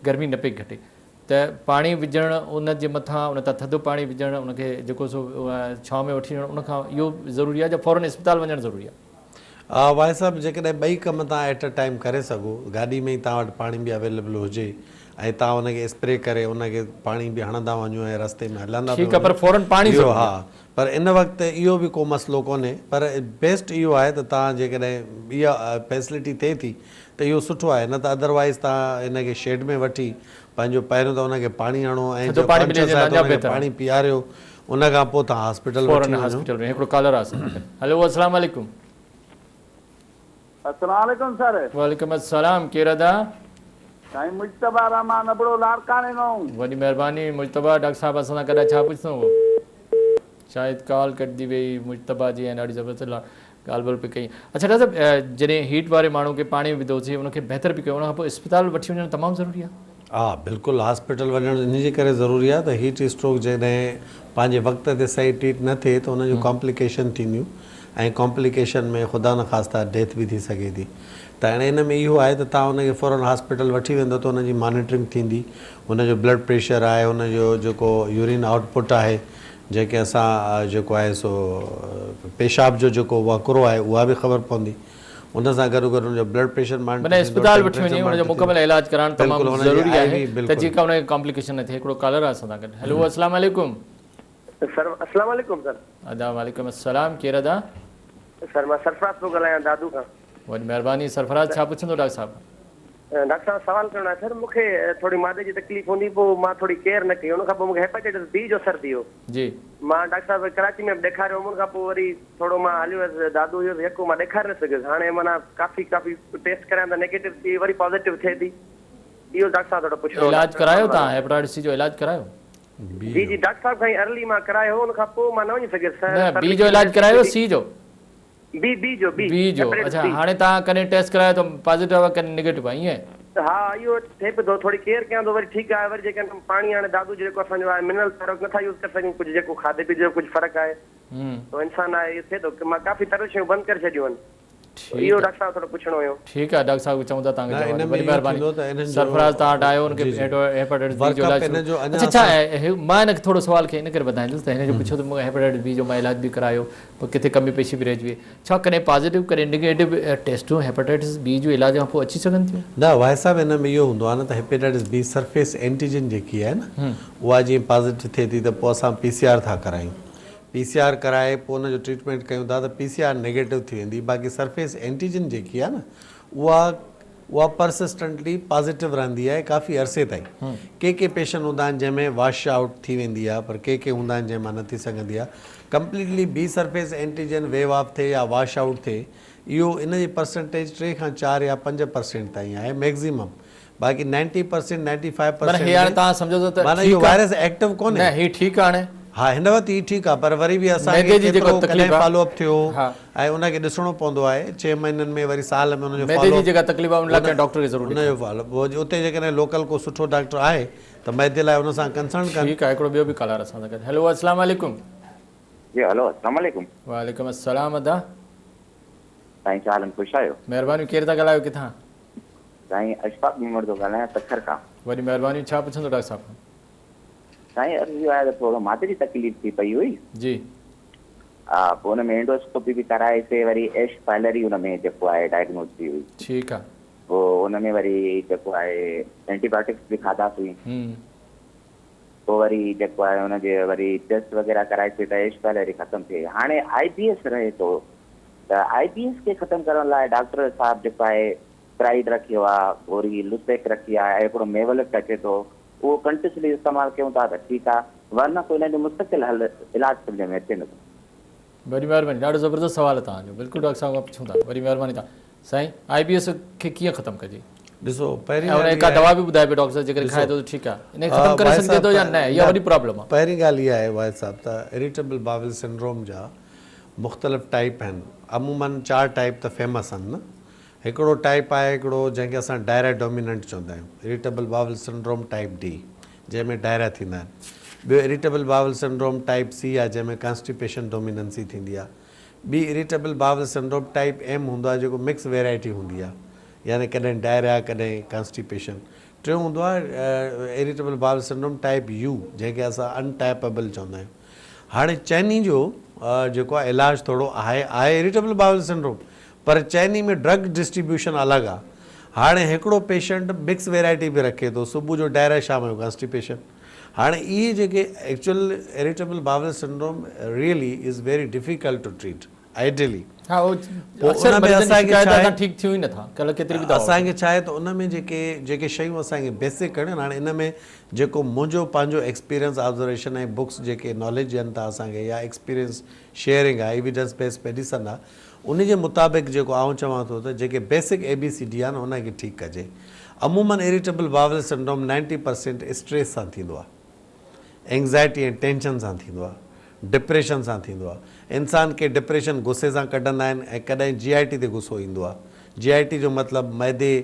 گرمي نه پئي گهٽي ته پاڻي وجهڻ ان جي مٿان ان تان ٿڌو پاڻي وجهڻ ان کي جيڪو سو ڇانو ۾ وٺي وڃڻ ان کان اهو ضروري آهي يا فورن اسپتال وڃڻ ضروري آهي. واحد صاحب جيڪڏهن ٻئي ڪم توهان ايٽ ا ٽائيم ڪري سگهو گاڏي ۾ ئي توهان وٽ پاڻي به اويليبل هجي ۽ توهان ان کي اسپري ڪري ان کي پاڻي به هڻندا وڃو ۽ رستي ۾ هلندا به ٺيڪ آهي پر فورن پاڻي وڃو ضروري ها آهي. پر ان وقت اهو به ڪو مسئلو ڪونهي پر بيسٽ اهو آهي ته توهان جيڪڏهن اها فيسلٽي ٿئي ٿي ته اهو سٺو آهي نه ته ادروائيز توهان ان کي شيڊ ۾ وٺي پنهنجو پهريون ته ان کي پاڻي هڻو ۽ ٿڌو جي پاڻي ملي ڪانشس وڃي ته آهي ته اڃا ان کي بهتر آهي. پاڻي پياريو ان کان پوء توهان هاسپيٽل وٺي فورن وڃو. هاسپيٽل ۾ هڪڙو ڪالر آهي اسان سان گڏ هلو السلام عليڪم. السلام عليڪم سر. وعليڪم السلام ڪير ادا. سائين مجتبيٰ رحمان ابڙو لاڙڪاڻي مئون. وڏي مهرباني مجتبيٰ ڊاڪٽر صاحب اسان سان گڏ آهي ڇا پڇڻو هو شايد ڪال ڪٽجي وئي مجتبيٰ جي ۽ ڏاڍي زبردست ڳالهه ٻولهه پئي ڪئي اڇا ڊاڪٽر صاحب جڏهن هيٽ واري ماڻهو کي پاڻي وڌوسي ان کي بهتر به ڪيو ان کان پوء اسپتال وٺي وڃڻ تمام ضروري آهي. ها بلڪل هاسپيٽل وڃڻ ان جي ڪري ضروري آهي ته هيٽ اسٽروڪ جيڪڏهن پنهنجي وقت تي صحيح ٽريٽ نه ٿئي ته ان جون ڪامپليڪيشن ٿينديون ۽ ڪامپليڪيشن ۾ خدا نخواسته ڊيٿ به ٿي سگهي ٿي ته هاڻي ان ۾ اهو آهي ته توهان ان کي فورن هاسپيٽل وٺي ويندو ته ان جي مانيٽرنگ ٿيندي ان جو بلڊ پريشر آهي ان جو جيڪو يورين آئوٽ پٽ آهي جيڪي اسان جيڪو آهي سو پيشاب جو جيڪو وهڪرو آهي اها به خبر پوندي ان سان گڏو گڏ ان جو بلڊ پريشر مانيٽر معنيٰ ٿيندو اسپتال وٺي ٽيمپريچر وڃي ان جو مانيٽر مڪمل ٿيندو علاج ڪرائڻ تمام بلڪل ان جي ضروري آئي آهي وي ته بلڪل جيئن ڪا ان کي ڪامپليڪيشن نه ٿئي هڪڙو ڪالر آهي اسان سان گڏ هيلو السلام عليڪم. سر السلام عليڪم سر. ادا وعليڪم السلام ڪير ادا. سر مان سرفراز پيو ڳالهايان دادو کان. وڏي مهرباني سرفراز ڇا پڇندو ڊاڪٽر صاحب کان. ڊاڪٽر صاحب سوال ڪرڻو آهي سر مون کي ٿوري معدي جي تڪليف هوندي پوء مان ٿوري ڪيئر نه ڪئي ان کان پوء مون کي هيپاٽائٽس بي جو اثر ٿي ويو جي. مان ڊاڪٽر صاحب ڪراچي ۾ به ڏيکاريو هوم ان کان پوء وري ٿورو مان هليو ويس دادو هيس يڪو مان ڏيکاري نه سگهيس هاڻي معنيٰ ڪافي ڪافي ٽيسٽ ڪرايان ته نيگيٽو ٿي وري پازيٽو ٿئي ٿي اهو ڊاڪٽر صاحب ٿورو پڇڻو هو علاج ڊاڪٽر ڪرايو عرفان تان وارو. هيپاٽائٽس سي جو علاج ڪرايو. بي جي جو. جي ڊاڪٽر صاحب کان ئي ارلي مان ڪرايو هو ان کان پوء مان نه وڃي سگهيس سر نه سر بي لکي جو ڏني علاج سي ڪرايو ڊي سي جو. بي بي جو بي بي جو هيپاٽائٽس اڇا بي. هاڻي توهان ڪڏهن ٽيسٽ ڪرايو ته پازيٽو آيو ڪڏهن نيگيٽو آيو ائين. ها اهو ٿئي پيو ٿو ٿوري ڪيئر ڪيان ٿو وري ٺيڪ آهي وري جيڪڏهن پاڻي هاڻي دادو جو جيڪو اسان جو آهي منرل پراڊڪٽ نٿا يوز ڪري سگهون ڪجهه جيڪو کاڌي پيتي جو ڪجهه فرق آهي تو انسان آهي اهو ٿئي ٿو مان ڪافي تريل شيون بند ڪري ڇڏيون آهن ٺيڪ اهو ڊاڪٽر صاحب ٿورو پڇڻو هيو. ٺيڪ آهي ڊاڪٽر صاحب کي چئون ٿا توهان کي نه جواب ان ڏي ۾ وڏي اهو مهرباني ٿيندو ته انهن جو سرفراز توهان وٽ آيو ان کي جي جي هيپاٽائٽس بي ورڪ جو علاج اپ ان شروع جو اڃا اڇا ڇا اسان مان هن کي ٿورو سوال کي ان ڪري وڌائيندس ته هن جو پڇيو ته مون هيپاٽائٽس بي جو مان علاج به ڪرايو پر ڪٿي ڪمي پيشي به رهجي وئي ڇا ڪڏهن پازيٽو ڪڏهن نيگيٽو ٽيسٽون هيپاٽائٽس بي جو علاج کان پوء اچي سگهن ٿيون؟ نه واحد صاحب ان ۾ اهو هوندو آهي نه ته هيپاٽائٽس بي سرفيس اينٽيجن جيڪي آهي نه اها جيئن پازيٽو ٿئي ٿي ته پوء اسان پي سي آر ٿا ڪرايون پي سي آر ڪرائي پوء ان جو ٽريٽمينٽ ڪيون ٿا ته پي سي آر نيگيٽو ٿي ويندي باقي سرفيس اينٽيجن جيڪي آهي نه اها اها پرسسٽنٽلي پازيٽو رهندي آهي ڪافي عرصي تائين. ڪي ڪي پيشنٽ هوندا آهن جنهن ۾ واش آئوٽ ٿي ويندي آهي پر ڪي ڪي هوندا آهن جنهن مان نه ٿي سگهندي آهي. Completely B surface antigen weave off ٿئي يا واش آئوٽ ٿئي اهو ان جي پرسنٽيج 3 کان 4 يا 5% تائين آهي ميڪزيمم باقي 90 پرسينٽ 95 معنيٰ پرسينٽ هي هاڻي ۾ توهان سمجهو ٿا ته معنيٰ اهو ٺيڪ آهي وائرس ايڪٽو ڪونهي. نه هي ٺيڪ آهي هاڻي. ها هن وقت هي ٺيڪ آهي پر وري به اسان کي معدي جي جيڪا ڪيترو تڪليف ڪڏهن آهي فالو اپ ٿيو ها. ۽ ان کي ڏسڻو پوندو آهي 6 مهينن ۾ وري سال ۾ ان جو معدي فالو جي اپ جيڪا تڪليف آهي ان لاء ان ڪنهن ڊاڪٽر کي ضرور ان جو ڏيکاريو. فالو اپ اتي جيڪڏهن لوڪل ڪو سٺو ڊاڪٽر آهي ته معدي لاء ان سان ڪنسرن ڪن. ٺيڪ آهي هڪڙو ٻيو به ڪالر اسان سان گڏ هيلو السلام عليڪم. جي هلو السلام عليڪم. وعليڪم السلام ادا. سائين ڇا حال آهن خوش آهيو. مهربانيون ڪير ٿا ڳالهايو ڪٿان. سائين اشفاق ميمڻ ٿو ڳالهايان سکر کان. وڏي مهرباني ڇا پڇندو ڊاڪٽر صاحب کان. سائين عرض اهو آهي ته ٿورو معدي جي تڪليف ٿي پئي هئي. جي. ها پوء ان ۾ اينڊوسڪوپي به ڪرائي سي وري ايش پائلري ان ۾ جيڪو آهي ڊائگنوز ٿي هئي. ٺيڪ آ. پوء ان ۾ وري جيڪو آهي اينٽي بايوٽڪس به کاڌاسين. پوء وري جيڪو آهي ان جي وري ٽيسٽ وغيره ڪرائي سي ته ايش پائلري ختم ٿي وئي. هاڻي آئي بي ايس رهي ٿو ته آئي بي ايس کي ختم ڪرڻ لاء ڊاڪٽر صاحب جيڪو آهي پرائيڊ رکيو آ، گوري لوسيڪ رکي آ ۽ هڪڙو ميولڪ اچي ٿو اهو ڪنٽينيوسلي استعمال ڪيون ٿا ته ٺيڪ آ ورنه ڪو ان جو مستقل حل علاج سمجهه ۾ اچي نٿو. وڏي مهرباني ڏاڍو زبردست سوال آ توهان جو بلڪل ڊاڪٽر صاحب کان پڇون ٿا وڏي مهرباني توهان سائين آئي بي ايس کي ڪيئن ختم ڪجي ڏسو پهرين ۽ ان ڳالهه جي ڪا اها آهي دوا به ٻڌائي پيو ڊاڪٽر صاحب جيڪڏهن ڏسو کائي ٿو ته ٺيڪ آ ان کي ختم ڪري واحد سگهجي صاحب ٿو يا نه اها نه وڏي پرابلم آ. پهرين ڳالهه اها آهي واحد صاحب ته اريٽيبل باول سنڊروم جا مختلف ٽائيپ آهن عموماً 4 ٽائيپ ته فيمس آهن نه. هڪڙو ٽائيپ آهي هڪڙو جنهن کي اسان ڊائريا ڊوميننٽ چوندا آهيون irritable bowel syndrome type D جنهن ۾ ڊائريا ٿيندا آهن. ٻيو irritable bowel syndrome type C آهي جنهن ۾ ڪانسٽيپيشن ڊوميننسي ٿيندي آهي. ٻي irritable bowel syndrome type M هوندو آهي جيڪو مڪس ويرائٽي هوندي آهي يعني ڪڏهن ڊائريا ڪڏهن ڪانسٽيپيشن. ٽيون هوندو آهي irritable bowel syndrome type U جنهن کي اسان ان ٽائپبل چوندا آهيون. هاڻي چئني جو جيڪو آهي علاج ٿورو آهي آهي اريٽيبل باول سنڊروم پر چئني ۾ ڊرگ ڊسٽريبيوشن الڳ آهي. هاڻي هڪڙو پيشنٽ مڪس ويرائٽي به رکي ٿو صبح جو ڊائريا شام جو ڪانسٽيپيشن. هاڻي اهي جيڪي actual irritable bowel syndrome really is very difficult to treat ideally. ها اهو پوء اڪثر ان ۾ مريضن جي اسان کي شڪايت ڇا آهي آهي ته ٺيڪ ٿيون ئي نٿا ڪلهه ڪيتري به دوا اسان وٺو. کي ڇا آهي ته ان ۾ جيڪي جيڪي شيون اسان کي بيسڪ ڪرڻيون آهن هاڻي ان ۾ جيڪو منهنجو پنهنجو ايڪسپيرينس آبزرويشن ۽ بڪس جيڪي ناليج ڏين ٿا اسان کي يا ايڪسپيرينس شيئرنگ آهي ايويڊنس بيس ميڊيسن آهي ان جي مطابق جيڪو آئون چوان ٿو ته جيڪي بيسڪ اي بي سي ڊي آهن ان کي ٺيڪ ڪجي عموماً irritable bowel syndrome 90 percent stress سان ٿيندو آهي اينگزائٽي ۽ ٽينشن سان ٿيندو آهي ڊپريشن سان ٿيندو آهي. انسان ڪي ڊپريشن غصي سان ڪڍندا آهن ۽ ڪڏهن جي آء ٽي تي غصو ايندو آهي. جي آء ٽي جو مطلب معدي،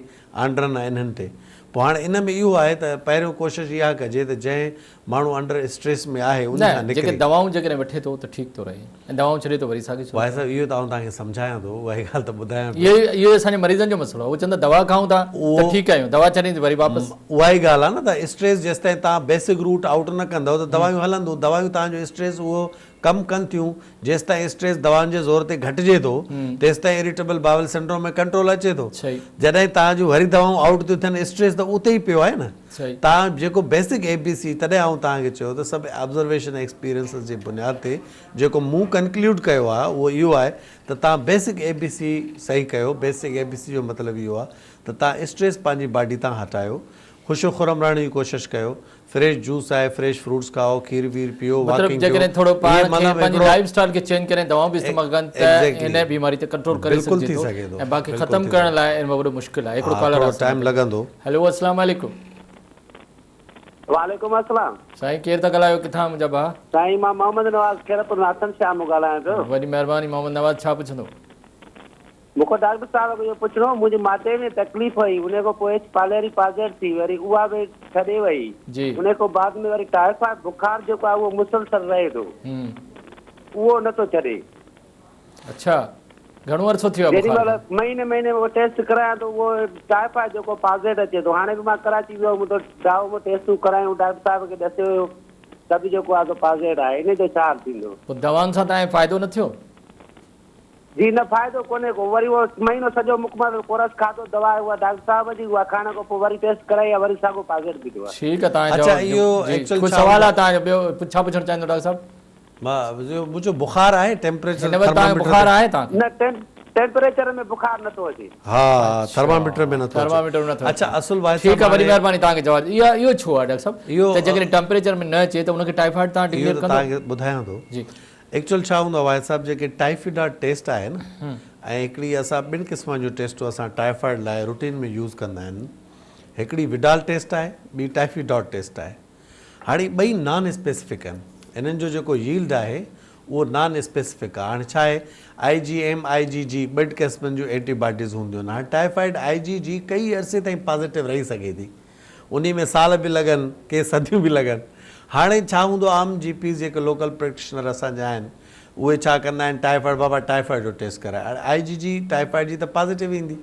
آنڊرن ۽ انهن تي. پوء هاڻي ان ۾ اهو آهي ته پهريون ڪوشش اها ڪجي ته جنهن ماڻهو انڊر اسٽريس ۾ آهي ان نه کان جيڪي نڪري. دوائون جيڪڏهن وٺي ٿو ته ٺيڪ ٿو رهي ۽ دوائون ڇڏي ٿو وري ساڳي صورت. واهي صاحب اهو ته آئون توهان کي سمجهايان ٿو اها ئي ڳالهه ته ٻڌايان پيو. اهو ئي اسان جي مريضن جو مسئلو آهي اهي چون ٿا دوا کائون ٿا ته ٺيڪ آهيون دوا ڇڏين ته وري واپس. اها ئي ڳالهه آهي نه ته اسٽريس جيستائين توهان بيسڪ روٽ آئوٽ نه ڪندؤ ته دوائيون هلندون دوائيون توهان جو اسٽريس اهو ڪم ڪن ٿيون جيستائين اسٽريس دوائن جي زور تي گهٽجي ٿو تيستائين اريٽيبل باول سنڊروم ۾ ڪنٽرول اچي ٿو جڏهن توهان جون وري دوائون آئوٽ ٿيون ٿين اسٽريس ته اتي ئي پيو آهي نه توهان جيڪو بيسڪ اي بي سي تڏهن آئون توهان کي چيو ته سڀ آبزرويشن ايڪسپيرينسز جي بنياد تي جيڪو مون ڪنڪليوڊ ڪيو آهي اهو اهو آهي ته توهان بيسڪ اي بي سي صحيح ڪيو بيسڪ اي بي سي جو مطلب اهو آهي ته توهان اسٽريس پنهنجي باڊي تان هٽايو خوش و خرم رهڻ جي ڪوشش ڪيو فريش جوس آهي فريش فروٽس کائو کير وير پيئو مطلب واڪنگ ڪيو جيڪڏهن ٿورو اهي پاڻ کي مطلب پنهنجي هڪڙو لائف اسٽائل کي چينج ڪري دوائون به استعمال ڪن ته ايگزيڪٽلي هن بيماري تي ڪنٽرول ڪري بلڪل سگهجي ٿي ٿو سگهي ٿو ۽ باقي بلڪل ختم ٿي ڪرڻ سگهي لاء ان ۾ وڏو مشڪل آهي هڪڙو ها ڪالر ٿورو آهي اسان ٽائيم وٽ لڳندو. هيلو السلام عليڪم. وعليڪم السلام. سائين ڪير ٿا ڳالهايو ڪٿان منهنجا ڀاء. سائين مان محمد نواز خيرپور ناٿن شاهه مون ڳالهايان پيو. وڏي مهرباني محمد نواز ڇا پڇندو. مون کان ڊاڪٽر صاحب کي اهو پڇڻو هو منهنجي معدي ۾ تڪليف هئي انهي کان پوء ايڇ پاليري پازيٽ ٿي وري اها به ڇڏي وئي انهي کان بعد ۾ وري ٽائيفائيڊ بخار جيڪو آهي اهو مسلسل رهي ٿو اهو نه ٿو ڇڏي. اڇا گهڻو عرصو ٿيو آهي جيڏي بخار مهل کي؟ مهيني مهيني ۾ ٽيسٽ ڪرايان ٿو اهو ٽائيفائيڊ جيڪو پازيٽ اچي ٿو هاڻي به مان ڪراچي ويو هوم ته ڊائو ۾ ٽيسٽون ڪرايون ڊاڪٽر صاحب کي ڏسيو هيو ته به جيڪو آهي سو پازيٽ آهي انهي جو ڇا حل ٿيندو؟ پوء دوائن سان توهان کي فائدو نه ٿيو؟ جي نه فائدو ڪونهي ڪو وري اهو مهينو سڄو مڪمل ڪورس کاڌو دوا اها ڊاڪٽر صاحب جي اها کائڻ کان پوء وري ٽيسٽ ڪرائي آ وري ساڳو پازيٽ بيٺو آ. ٺيڪ آ توهان اڇا جواب اهو جي ايڪچوئل ڪو ڇا سوال هوندو آ توهان جو ٻيو ڇا پڇڻ چاهيندو ڊاڪٽر صاحب؟ مان منهنجو بخار آهي ٽيمپريچر هن وقت توهان کي ٿرماميٽر بخار تي آهي توهان کي؟ نه ٽيمپريچر ۾ بخار نٿو اچي. ها ٿرماميٽر ۾ نٿو اچي. ٿرماميٽر ۾ نٿو اچي. اڇا اصل واحد ٺيڪ صاحب آ وڏي هاڻي مهرباني توهان کي جواب اها اهو ڇو آ ڊاڪٽر صاحب اهو ته جيڪڏهن ٽيمپريچر ۾ نه اچي ته ان کي ٽائيفائيڊ توهان اهو ڊڪليئر ته ڪندو؟ توهان کي ٻڌايان ٿو جي. ايڪچوئل ڇا هوندو آهي واحد صاحب جيڪي ٽائيفيڊاٽ ٽيسٽ آهي نه ۽ هڪڙي اسان ٻن قسمن جون ٽيسٽون اسان ٽائيفائيڊ لاء روٽين ۾ يوز ڪندا آهن هڪڙي وڊال ٽيسٽ آهي ٻي ٽائيفيڊاٽ ٽيسٽ آهي هاڻي ٻئي نان اسپيسفڪ آهن انهن جو جيڪو ييلڊ آهي اهو نان اسپيسفڪ آهي هاڻي ڇا آهي آئي جي ايم I جي جي ٻن قسمن جون اينٽي باڊيز هونديون آهن هاڻي ٽائيفائيڊ آئي جي جي ڪئي عرصي تائين پازيٽو رهي سگهي ٿي انهي ۾ سال به لڳن، ڪي صديون به لڳن. هاڻي ڇا هوندو عام جي پيز جيڪي لوڪل پريڪٽيشنر اسان جا آهن اهي ڇا ڪندا آهن ٽائيفائيڊ بابا ٽائيفائيڊ جو ٽيسٽ ڪرائي هاڻي آئي جي جي ٽائيفائيڊ جي ته پازيٽو ايندي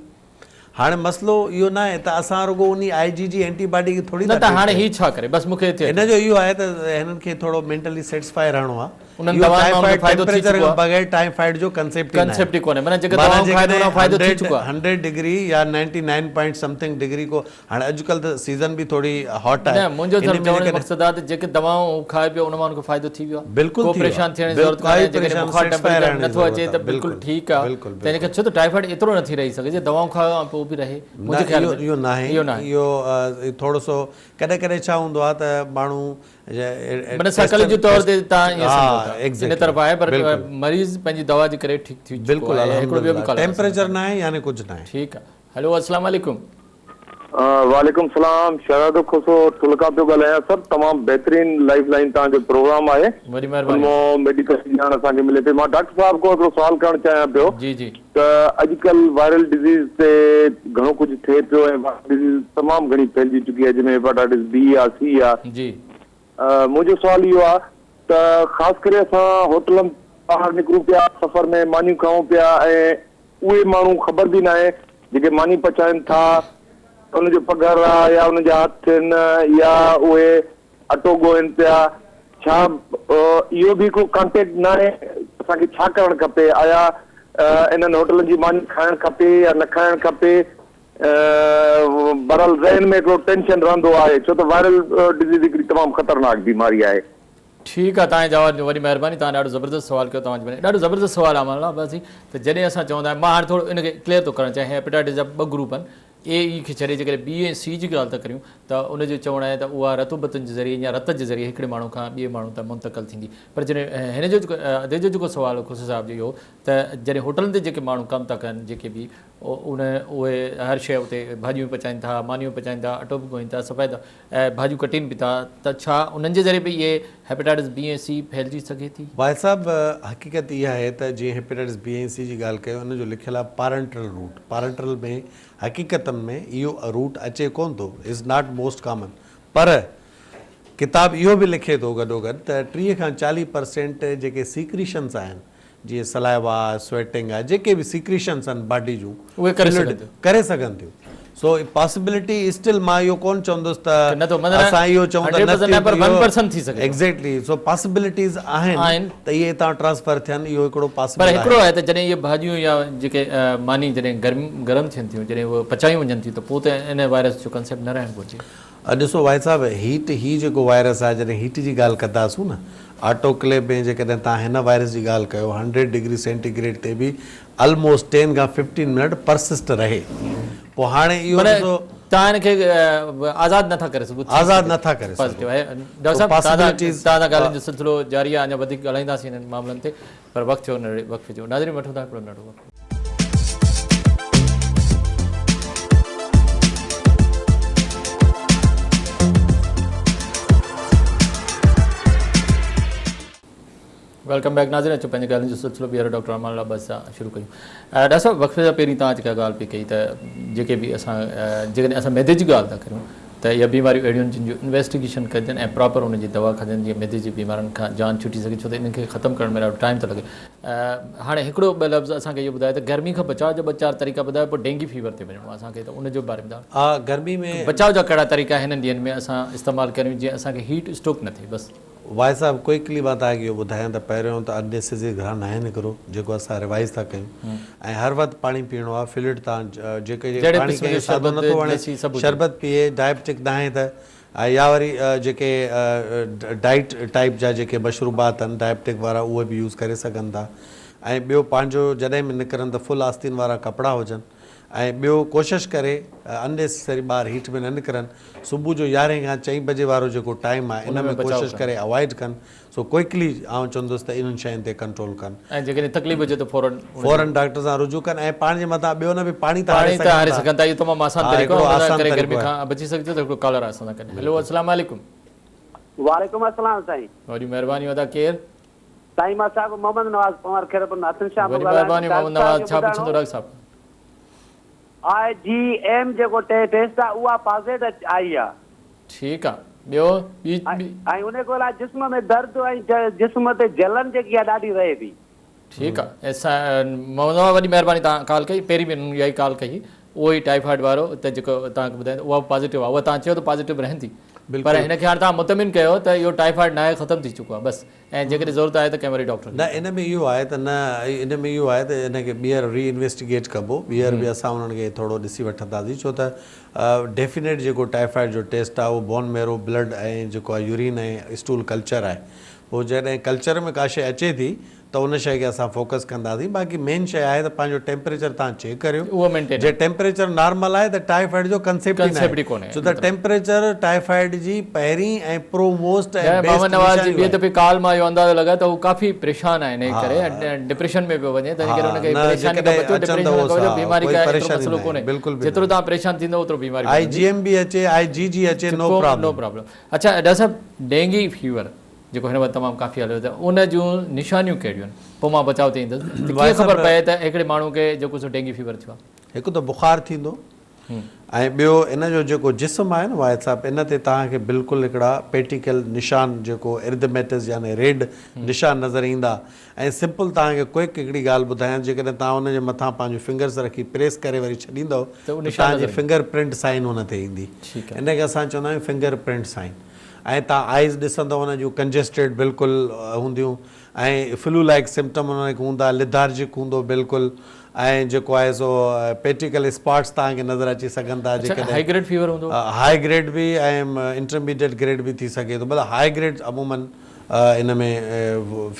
هاڻي مسئلو اهو ناهي ته اسان رڳو انهي آئي جي جي اينٽي باڊي کي ٿوري نه ٿا ته ٽريٽ هاڻي ڪيون. هي ڇا ڪري بس مون کي اتي هن جو اهو آهي ته هنن کي ٿورو مينٽلي سيٽسفائي رهڻو آهي. انهن اهو دوائن مان ان کي ٽائيفائيڊ فائدو ٿي ٽيمپريچر چڪو کان آهي. بغير ٽائيفائيڊ جو ڪنسيپٽ ئي ناهي. ڪنسيپٽ ئي ڪونهي معنيٰ جيڪي معنيٰ دوائون کائي ٿو ان جيڪڏهن مان فائدو ٿي هنڊريڊ چڪو آهي. هنڊريڊ ڊگري يا ninety nine point something degree ڪو هاڻي اڄڪلهه ته سيزن به ٿوري هاٽ آهي نه منهنجو ان صرف ۾ چوڻ جو جيڪڏهن مقصد آهي ته جيڪي دوائون هو کائي پيو ان مان ان کي فائدو ٿي ويو آهي بلڪل ڪو ٿي ويو پريشان آهي ٿيڻ جي ضرورت بلڪل ڪائي ڪانهي جيڪڏهن پريشان بخار سيٽسفائي ٽيمپريچر رهڻ جي نٿو اچي ضرورت ته آهي بلڪل بلڪل ٺيڪ آهي بلڪل تنهن بلڪل ڪري ڇو ته ٽائيفائيڊ ايترو نٿي رهي سگهي جي دوائون کايو ۽ پوء به رهي نه منهنجي خيال اهو ۾ اهو ناهي اهو ناهي اهو ٿورو سو ڪڏهن ڪڏهن ڇا هوندو آهي ته ماڻهو معنيٰ سائيڪالاجي طور تي توهان ائين سمجهو ٿا ان طرف آهي پر مريض پنهنجي دوا جي ڪري ٺيڪ ٿي چڪو بلڪل آهي هڪڙو ٻيو به الحمدلله ڪالر ٽيمپريچر ناهي يعني ڪجهه ناهي. ٺيڪ آهي هلو السلام عليڪم. وعليڪم سلام شهزادو کوسو ٺل کان پيو ڳالهايان سر تمام بهترين لائيف لائين توهان جو پروگرام آهي وڏي مهرباني. ان مان ميڊيڪل جي ڄاڻ اسان کي ملي ٿي مان ڊاڪٽر صاحب کان هڪڙو سوال ڪرڻ چاهيان پيو جي جي. ته اڄڪلهه وائرل ڊزيز تي گهڻو ڪجهه ٿئي پيو ۽ وائرل ڊزيز تمام گهڻي ڦهلجي چڪي آهي جنهن ۾ هيپاٽائٽس بي آ سي آ جي. منهنجو سوال اهو آ ته خاص ڪري اسان هوٽلن ٻاهر نڪرون پيا سفر ۾ مانيون کائون پيا ۽ اهي ماڻهو خبر به ناهي جيڪي ماني پچائن ٿا ان جو پگهر آ يا ان جا هٿ آهن يا اهي اٽو ڳوهين پيا ڇا اهو به ڪو ڪانٽيڪٽ ناهي اسان کي ڇا ڪرڻ کپي آيا انهن هوٽلن جي ماني کائڻ کپي يا نه کائڻ کپي بهرحال ذهن ۾ هڪڙو ٽينشن رهندو آهي ڇو ته وائرل ڊزيز هڪڙي تمام خطرناڪ بيماري آهي. ٺيڪ آ توهان جي جواب جو وڏي مهرباني توهان ڏاڍو زبردست سوال ڪيو توهان جي مهرباني ڏاڍو زبردست سوال آ امان الله عباسي ته جڏهن اسان چوندا آهيون مان هاڻي ٿورو ان کي ڪليئر ٿو ڪرڻ چاهيان هيپيٽائٽس جا ٻه گروپ آهن اي اي کي ڇڏي جيڪڏهن بي ۽ سي جي ڳالهه ٿا ڪريون ته ان جو چوڻ آهي ته اها رتوبتن جي ذريعي يا رت جي ذريعي هڪڙي ماڻهو کان ٻئي ماڻهو تائين منتقل ٿيندي پر جڏهن هن جو جيڪو ادي جو جيڪو سوال هو کوسي صاحب جو اهو ته جڏهن هوٽلن تي جيڪي ماڻهو ڪم ٿا ڪن جيڪي به ان اهي هر شيء اتي ڀاڄيون پچائين ٿا مانيون پچائين ٿا اٽو به ڳوهين ٿا صفائي ٿا ۽ ڀاڄيون ڪٽين به ٿا ته ڇا انهن جي ذريعي به اهي هيپيٽائٽس بي ۽ سي ڦهلجي سگهي ٿي؟ واحد صاحب حقيقت اها آهي ته جيئن هيپيٽائٽس بي ۽ سي جي ڳالهه ڪيو ان جو لکيل آهي پارنٽرل روٽ پارنٽرل ۾ حقيقتن ۾ اهو روٽ اچي ڪونه ٿو از not most common پر ڪتاب اهو به لکي ٿو گڏوگڏ ته 30 کان 40 پرسينٽ جيڪي سيڪريشنس آهن جيئن سلائيوا آهي، سويٽنگ آهي، جيڪي به سيڪريشنس آهن باڊي جون اهي ڪري سگهن ٿيون. ڪري سگهن ٿيون. سو پاسيبلٽي اسٽل مان اهو ڪونه چوندس ته اسان اهو چئون ته نه ٿيون پر 1% ٿي سگهي ٿو. ايگزيڪٽلي سو پاسيبلٽيز آهن ته اهي اتان ٽرانسفر ٿين اهو هڪڙو پاسيبل آهي. پر هڪڙو آهي ته جڏهن اهي ڀاڄيون يا جيڪي ماني جڏهن گرم گرم ٿين ٿيون جڏهن اهي پچايون وڃن ٿيون ته پوء ته ان وائرس جو ڪنسيپٽ نه رهڻ گهرجي. ڏسو واحد صاحب هيٽ هي جيڪو وائرس آهي جڏهن هيٽ جي ڳالهه ڪنداسون نه آٽو ڪليو ۾ جيڪڏهن توهان هن وائرس جي ڳالهه ڪيو هنڊريڊ ڊگري سينٽي گريڊ تي به الموسٽ ٽين کان ففٽين منٽ پرسسٽ رهي پوء هاڻي اهو معنيٰ ڏسو توهان هن کي آزاد نٿا ڪري سگهو ٿي آزاد نٿا ڪري سگهو آهي ڊاڪٽر صاحب پاسيبلٽيز توهان سان ڳالهين جو سلسلو جاري آهي اڃا وڌيڪ ڳالهائينداسين انهن معاملن تي پر وقت ٿيو ننڍڙي وقفي جو ناظرين وٺون ٿا هڪڙو ننڍڙو وقفو. Welcome back ناظرين اچو پنهنجي ڳالهين جو سلسلو ٻيهر ڊاڪٽر امان الله عباس سان شروع ڪيون ڊاڪٽر صاحب وقفي کان پهرين توهان جيڪا ڳالهه پئي ڪئي ته جيڪي به اسان جيڪڏهن اسان معدي جي ڳالهه ٿا ڪريون ته اها بيماريون اهڙيون آهن جن جو انويسٽيگيشن ڪجن ۽ پراپر ان جي دوا کجن جيئن معدي جي بيمارين کان جان ڇٽي سگهي ڇو ته انهن کي ختم ڪرڻ ۾ ڏاڍو ٽائيم ٿو لڳي هاڻي هڪڙو ٻه لفظ اسان کي اهو ٻڌايو ته گرمي کان بچاء جا ٻه چار طريقا ٻڌايو پوء ڊينگي فيور تي وڃڻو آهي اسان کي ته ان جو باري ۾ ٻڌايو. ها گرمي ۾. بچاء جا ڪهڙا طريقا هنن ڏينهن ۾ اسان استعمال ڪريون جيئن اسان کي هيٽ اسٽروڪ نه ٿئي بس. واحد صاحب ڪوئڪلي مان توهان کي اهو ٻڌايان ته پهريون ته ان نيسيسري گهران ناهي نڪرو جيڪو اسان ريوائز ٿا ڪيون ۽ هر وقت پاڻي پيئڻو آهي فلوئڊ توهان جيڪي جهڙي پاڻي قسم ڪنهن جو کي سادو شربت نٿو وڻي لسي سڀ هجي. شربت پيئي ڊائبٽڪ ناهي ته ۽ يا وري جيڪي ڊائيٽ ٽائيپ جا جيڪي مشروبات آهن ڊائبٽڪ وارا اهي به يوز ڪري سگهن ٿا ۽ ٻيو پنهنجو جڏهن به نڪرن ته فل آستين وارا ڪپڙا هجن ۽ ٻيو ڪوشش ڪري ان نيسيسري ٻاهر هيٽ ۾ نه نڪرن صبح جو يارهين کان چئين بجي وارو جيڪو ٽائيم آهي ان ان ۾ ۾ بچاء ڪوشش ڪن. ڪري اوائڊ ڪن سو ڪوئڪلي آئون چوندس ته انهن شين تي ڪنٽرول ڪن. ۽ جيڪڏهن تڪليف هجي ته فورن ان جي. فورن ڊاڪٽر سان رجوع ڪن ۽ پاڻ جي مٿان ٻيو نه به پاڻي ته هاري پاڻي ته هاري سگهن ٿا. سگهن ٿا اهو تمام آسان ها طريقو هڪڙو آهي ان آسان ڪري طريقو گرمي آهي. کان بچي سگهجي ٿو هڪڙو ڪالر آهي اسان سان گڏ هيلو بلڪل. السلام عليڪم. وعليڪم السلام سائين. وڏيون مهربانيون ادا ڪير؟ سائين مان صاحب محمد نواز پنهور خيرپور ناٿن شاهه پيو وڏي ڳالهايان مهرباني ڊاڪٽر محمد صاحب نواز کي ڇا ٻڌائڻو پڇندو ڊاڪٽر صاحب. آء جي ايم جيڪو ٽيسٽ آهي اها پازيٽ آئي آهي. ٺيڪ آ ٻيو ٻي ٻي. ۽ ان کان علاوه جسم ۾ درد ۽ جسم تي جلن جيڪي آ ڏاڍي رهي ٿي. ٺيڪ آ محمد نواز وڏي مهرباني توهان ڪال ڪئي پهرين به انهن اها ئي ڪال ڪئي هئي اهو ئي ٽائيفائيڊ وارو ته جيڪو توهان کي ٻڌايو اها به پازيٽو آ اها توهان چيو ته پازيٽو رهندي پر بلڪل. هن کي هاڻي توهان مطمئن ڪيو ته اهو ٽائيفائيڊ ناهي ختم ٿي چڪو آ بس ۽ جيڪڏهن ضرورت آهي ته ڪنهن وري ڊاڪٽر کي نه ڏيکاريو. ان ۾ اهو آهي ته نه ان ۾ اهو آهي ته ان کي ٻيهر ري انويسٽيگيٽ ڪبو ٻيهر به اسان انهن کي ٿورو ڏسي وٺنداسين ڇو ته ڊيفينيٽ جيڪو ٽائيفائيڊ جو ٽيسٽ آهي اهو بون ميرو بلڊ ۽ جيڪو آهي يورين ۽ اسٽول ڪلچر آهي پوء جڏهن ڪلچر ۾ ڪا شيء اچي ٿي ته ان شيء کي اسان فوڪس ڪنداسين باقي مين شيء آهي ته پنهنجو ٽيمپريچر توهان چيڪ ڪريو اهو مينٽين جي ٽيمپريچر نارمل آهي ته ٽائيفائيڊ جو ڪنسيپٽ ئي ڪنسيپٽ ئي ناهي ڪونهي ڇو ته ٽيمپريچر ٽائيفائيڊ جي پهرين ۽ پرو موسٽ ۽ محمد بيسٽ نواز جي نشانيون ٻئي آهن. دفعي ڪال مان اهو اندازو لڳايو ته هو ڪافي پريشان آهي انهي ڪري ها ۽ ڊپريشن ۾ پيو وڃي تنهن ها ڪري ان کي نه پريشاني کان جيڪڏهن بچو اچن ته ڊپريشن اهو کان بچو ها بيماري ڪوئي ڪا ايترو پريشاني مسئلو ناهي ڪونهي بلڪل به جيترو ناهي توهان پريشان ٿيندو اوترو بيماري آئي وڌندي جي ايم به اچي آئي جي جي اچي نو ڪو نو پرابلم. پرابلم اڇا ڊاڪٽر صاحب ڊينگي فيور جيڪو هن وقت تمام ڪافي هليو ته ان جون نشانيون ڪهڙيون آهن پوء مان بچاء تي ايندس ته ڪيئن خبر پئي ته هڪڙي ماڻهو کي جيڪو سو ڊينگي فيور ٿيو آهي. هڪ ته بخار ٿيندو ۽ ٻيو ان جو جيڪو جسم آهي نه واحد صاحب ان تي توهان کي بلڪل هڪڙا پيٽيڪل نشان جيڪو ارڌميٽس يعني ريڊ نشان نظر ايندا ۽ سمپل توهان کي ڪوئڪ هڪڙي ڳالهه ٻڌايان جيڪڏهن توهان ان جي مٿان پنهنجون فنگرس رکي پريس ڪري وري ڇڏيندؤ ته توهان جي فنگر پرنٽ سائن ان تي ايندي ان کي اسان چوندا آهيون فنگر پرنٽ سائن. ۽ توهان آئيز ڏسندؤ ان جون ڪنجسٽيڊ بلڪل هونديون ۽ فلو لائيڪ سمپٽم انهن کي هوندا ليٿارجڪ هوندو بلڪل ۽ جيڪو آهي سو پيٽيڪل اسپاٽس توهان کي نظر اچي سگهن ٿا اڇا جيڪڏهن هائي گريڊ فيور هوندو؟ هائي گريڊ به ۽ انٽرميڊيٽ گريڊ به ٿي سگهي ٿو مطلب هائي گريڊ عموماً ان ۾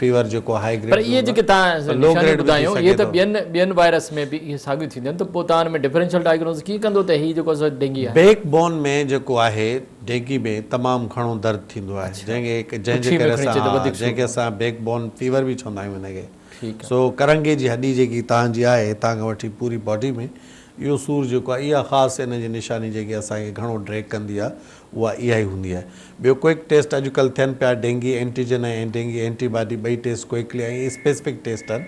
فيور جيڪو هائي پر گريڊ به اهي هوندو جيڪي آهي توهان پر لو نشانيون گريڊ به ٿي ٻڌايون اهي سگهي ته ٿو. ٻين ٻين وائرس ۾ به اهي ساڳيون ٿينديون آهن ته پوء توهان ان ۾ ڊفرينشل ڊائگنوز ڪيئن ڪندو ته هي جيڪو سو ڊينگي آهي؟ بيڪ بون ۾ جيڪو آهي ڊينگي ۾ تمام گهڻو درد ٿيندو آهي جنهن کي جنهن جي پڇي ۾ ڪري کڻي اسان چئي ته ها وڌيڪ جنهن سور کي اسان بيڪ بون فيور به چوندا آهيون ان کي ٺيڪ آهي. سو ڪرنگهي جي هڏي جيڪي توهان جي آهي هتان کان وٺي پوري باڊي ۾ اهو سور جيڪو آهي اها خاص ان جي نشاني جيڪي اسان کي گهڻو ڊريگ ڪندي آهي اها اها ئي هوندي آهي. ٻيو ڪوئڪ ٽيسٽ اڄڪلهه ٿين پيا dengue antigen ۽ dengue anti body ٻئي ٽيسٽ ڪوئڪلي ۽ اسپيسفڪ ٽيسٽ آهن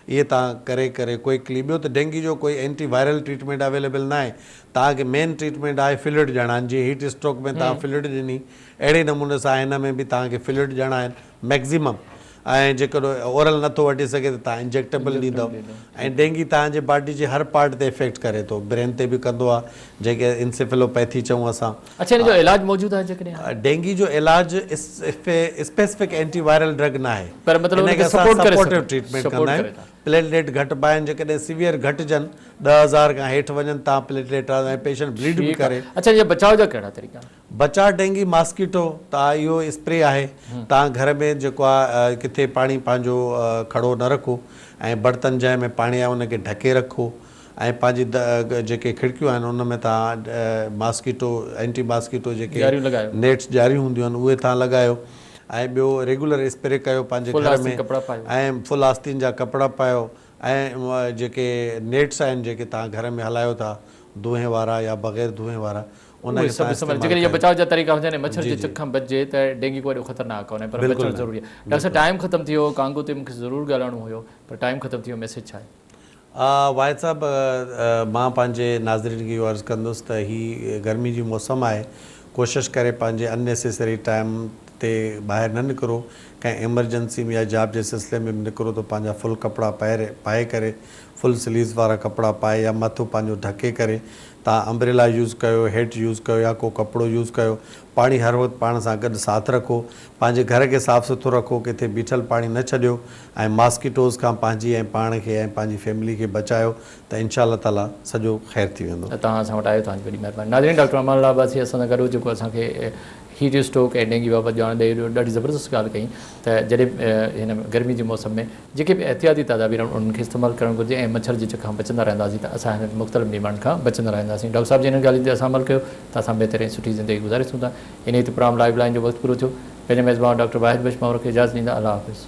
اهي توهان ڪري ڪري ڪوئڪلي ٻيو ته ڊينگي جو ڪوئي اينٽي وائرل ٽريٽمينٽ اويليبل ناهي توهان کي مين ٽريٽمينٽ آهي فلوئڊ ڏيڻا آهن جيئن هيٽ اسٽروڪ ۾ توهان فلوئڊ ڏني اهڙي نموني سان هن ۾ به توهان کي فلوئڊ ڏيڻا آهن ميڪزيمم ۽ جيڪڏهن اورل نٿو وٺي سگهي ته توهان انجيڪٽيبل ڏيندؤ ۽ ڊينگي توهان جي باڊي جي هر پارٽ تي افيڪٽ ڪري ٿو برين تي به ڪندو آهي جنهن کي انسيفلوپيٿي چئون اسان. اڇا ان جو علاج موجود آهي جيڪڏهن ها. ڊينگي جو علاج اسپيسفڪ اينٽي وائرل ڊرگ ناهي پر مطلب ان ان کي کي اسان سپورٽ ڪري سپورٽو سگهون ٽريٽمينٽ سپورٽ ڪندا ڪري آهيون ٿا. پليٽليٽ گهٽبا آهن جيڪڏهن سيويئر گهٽجن 10,000 کان هيٺ وڃن تان پليٽليٽ ۽ پيشنٽ بليڊ به ٺيڪ ڪري. آهي اڇا ان جي بچاء جا ڪهڙا طريقا آهن. بچاء ڊينگي ماسڪيٽو ته اهو اسپري آهي توهان گهر ۾ جيڪو آهي ڪٿي پاڻي پنهنجو کڙو نه رکو ۽ برتن جنهن ۾ پاڻي آهي ان کي ڍڪي رکو ۽ پنهنجي جيڪي کڙڪيون آهن ان ۾ توهان ماسڪيٽو اينٽي ماسڪيٽو جيڪي ڄاريون لڳايو. نيٽس ڄاريون هونديون آهن اهي توهان لڳايو ۽ ٻيو ريگولر اسپري ڪيو پنهنجي فل گهر آستين ۾ ڪپڙا پايو. ۽ فل آستين جا ڪپڙا پايو ۽ جيڪي نيٽس آهن جيڪي توهان گهر ۾ هلايو ٿا دونهين وارا يا بغير دونهين وارا ان اهي کي سڀ توهان استعمال استعمال جيڪڏهن اهي ڪيو. بچاء جا طريقا هجن ۽ مڇر جي جي جي چڪ کان بچجي ته ڊينگي ڪو ايڏو خطرناڪ ڪونهي پر بلڪل بچڻ نه ضروري آهي. ڊاڪٽر صاحب بلڪل. ٽائيم ختم ٿي ويو ڪانگو تي مونکي ضرور ڳالهائڻو هيو پر ٽائيم ختم ٿي ويو ميسيج ڇا آهي؟ واحد صاحب مان پنهنجي ناظرين کي اهو عرض ڪندس ته هي گرمي جي موسم آهي ڪوشش ڪري پنهنجي ان نيسيسري ٽائيم تي ٻاهر نه نڪرو ڪنهن ايمرجنسي ۾ يا جاب جي سلسلي ۾ به نڪرو ته پنهنجا فل ڪپڙا پائي پائي ڪري فل سليوز وارا ڪپڙا پائي يا مٿو پنهنجو ڍڪي ڪري توهان امبريلا يوز ڪيو، هيٽ يوز ڪيو يا ڪو ڪپڙو يوز ڪيو. پاڻي هر وقت پاڻ سان گڏ ساٿ رکو. پنهنجي گهر کي صاف سٿرو رکو، ڪٿي بيٺل پاڻي نه ڇڏيو ۽ ماسڪيٽوز کان پنهنجي ۽ پاڻ کي ۽ پنهنجي فيملي کي بچايو ته انشاء الله تعاليٰ سڄو خير ٿي ويندو. توهان اسان وٽ آيو توهان جي وڏي مهرباني. ناظرين ڊاڪٽر امان الله عباسي اسان سان گڏ هو جيڪو اسان کي هيٽ اسٽروڪ ۽ ڊينگي بابت ڄاڻ ڏئي ڏاڍي زبردست ڳالهه ڪئي ته جڏهن هن گرمي جي موسم ۾ جيڪي به احتياطي تدابير آهن انهن کي استعمال ڪرڻ گهرجي ۽ مڇر جي چڪ کان بچندا رهنداسين ته اسان هنن مختلف بيمارين کان بچندا رهنداسين. ڊاڪٽر صاحب جي انهن ڳالهين تي اسان عمل ڪيو ته اسان بهتر ۽ سٺي زندگي گذاري سگهون ٿا. انهيء تي پروگرام لائيف لائين جو وقت پورو ٿيو. پنهنجي ميزبان ڊاڪٽر واحد بخش مهور کي اجازت ڏيندا. الله حافظ.